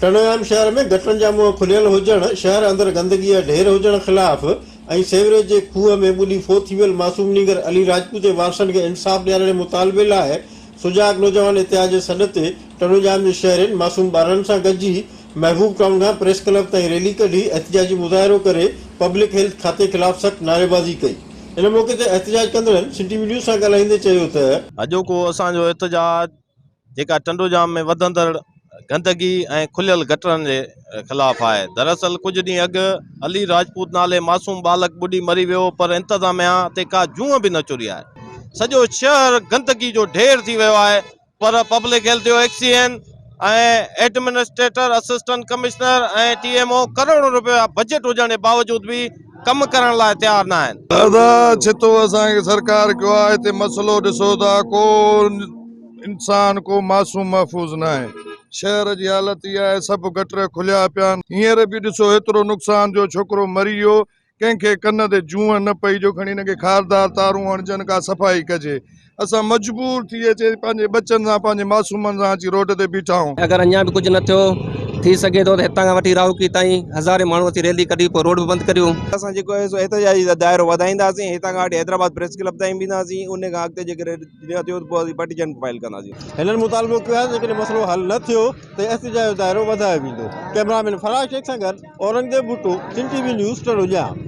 ٽنڊوڄام شهر ۾ گٽرن جا منهن کليل هجڻ، شهر اندر گندگي جا ڍير هجڻ خلاف ۽ سيوريج جي کوهه ۾ ٻڏي فوت ٿي ويل معصوم نينگر علي راجپوت جي وارثن کي انصاف ڏيارڻ جي مطالبي لاء سجاڳ نوجوان اتحاد جي سڏ تي ٽنڊوڄام جي شهرين معصوم ٻارڙن سان گڏجي محبوب ٽائون کان پريس ڪلب تائين ريلي ڪڍي احتجاجي مظاهرو ڪري پبلڪ هيلٿ کاتي خلاف سخت نعريبازي ڪئي. ان موقعي تي احتجاج ڪندڙن سي ٽي وي نيوز سان ڳالهائيندي چيو ته. اڄوڪو اسان جو احتجاج جيڪا ٽنڊوڄام ۾ وڌندڙ گندگي ۽ کليل گٽرن جي خلاف آهي. دراصل ڪجهه ڏينهن اڳ علي راجپوت نالي معصوم ٻالڪ ٻڏي مري ويو پر انتظاميا تي ڪا جونء به نه چري آهي. سڄو شهر گندگي جو ڍير ٿي ويو آهي پر پبلڪ هيلٿ جو XEN ۽ administrator, assistant commissioner ۽ T M O ڪروڙين روپين جا بجيٽ هجڻ جي باوجود به ڪم ڪرڻ لاء تيار نه آهن. ادا ڇتو اسان کي سرڪار ڪيو آ هتي مسئلو ڏسو ٿا ڪو انسان ڪو معصوم محفوظ ناهي شهر جي حالت اها آهي سڀ گٽر کليا پيا آهن هينئر به ڏسو ايترو نقصان ٿيو ڇوڪرو مري ويو ڪنهن کي ڪن تي جونء نه پئي جو کڻي هن کي خاردار تارون هڻجن ڪا صفائي ڪجي. اسان مجبور ٿي اچي پنهنجي ٻچن سان پنهنجي معصومن سان اچي روڊ تي بيٺا آهيون. اگر اڃا به ڪجهه نه ٿيو ٿي سگهي ٿو ته هتان کان وٺي راهوڪي تائين هزارين ماڻهو اسين ريلي ڪڍي پوء روڊ به بند ڪريون. اسان جيڪو آهي سو احتجاجي دائرو وڌائينداسين هتان کان وٺي حيدرآباد پريس ڪلب تائين به اينداسين ان کان اڳتي جيڪڏهن نه ٿيو ته پوء اسين پٽيشن به فائل ڪنداسين. هنن مطالبو ڪيو آهي ته جيڪڏهن مسئلو حل نه ٿيو ته احتجاج جو دائرو وڌايو ويندو. ڪئميرا مين فراز شيخ سان گڏ Aurangzeb Bhutto, Sindh T V news, Tando Jam.